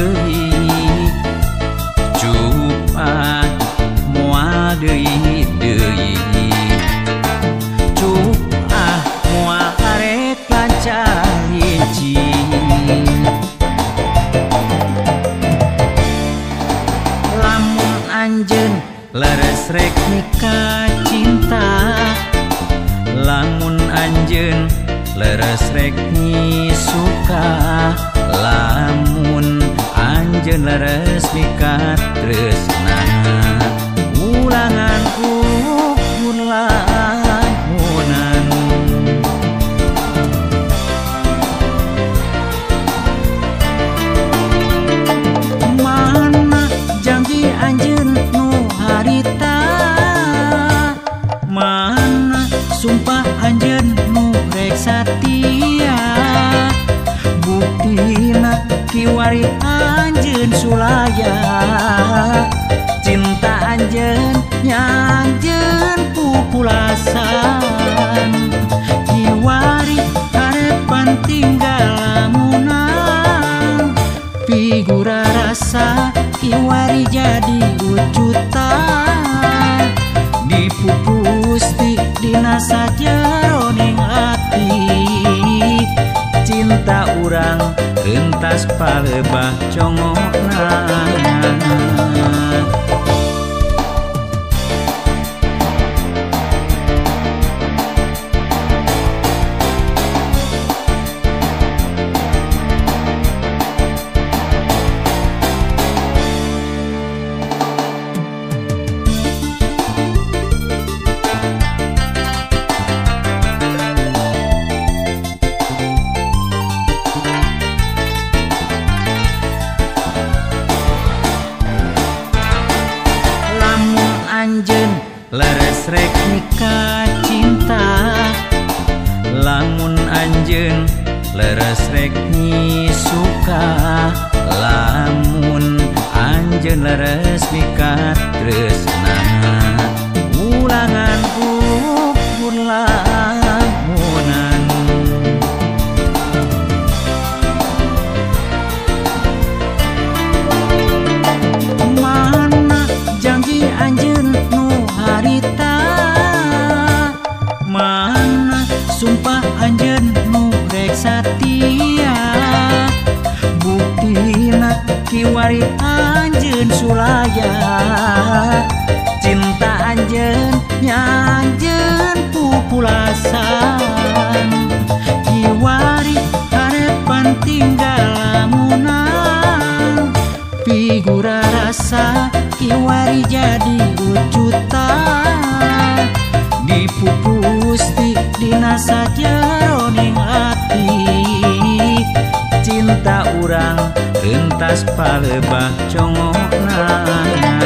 deui cupa moal deui deui cupa moal arek lancar lincing lamun anjeun leres rek nikah cinta lamun anjeun leres rek suka lamun anjeun leres nikah tresna ulangan ukur lamunan mana janji anjeun nu harita mana sumpah anjeun nu rek satia buktina kiwari anjeun sulaya cinta anjeun nyanjeun pupulasan kiwari harepan tinggal lamunan figura rasa kiwari jadi ucutan dipupus di dina sajeroning ati cinta urang rentas palebah congokna. Leres rek nikah cinta lamun anjeun leres rek suka lamun anjeun leres nikah tresna ulangan ukur lamunan mana janji anjeun nu harita mana sumpah anjeun nu rek satia buktina kiwari anjeun sulaya cinta anjeun nyanjeun pupulasan kiwari harepan tinggal lamunan figura rasa kiwari jadi ucutan dipupus di dina sajeroning ati cinta urang rentas palebah congokna.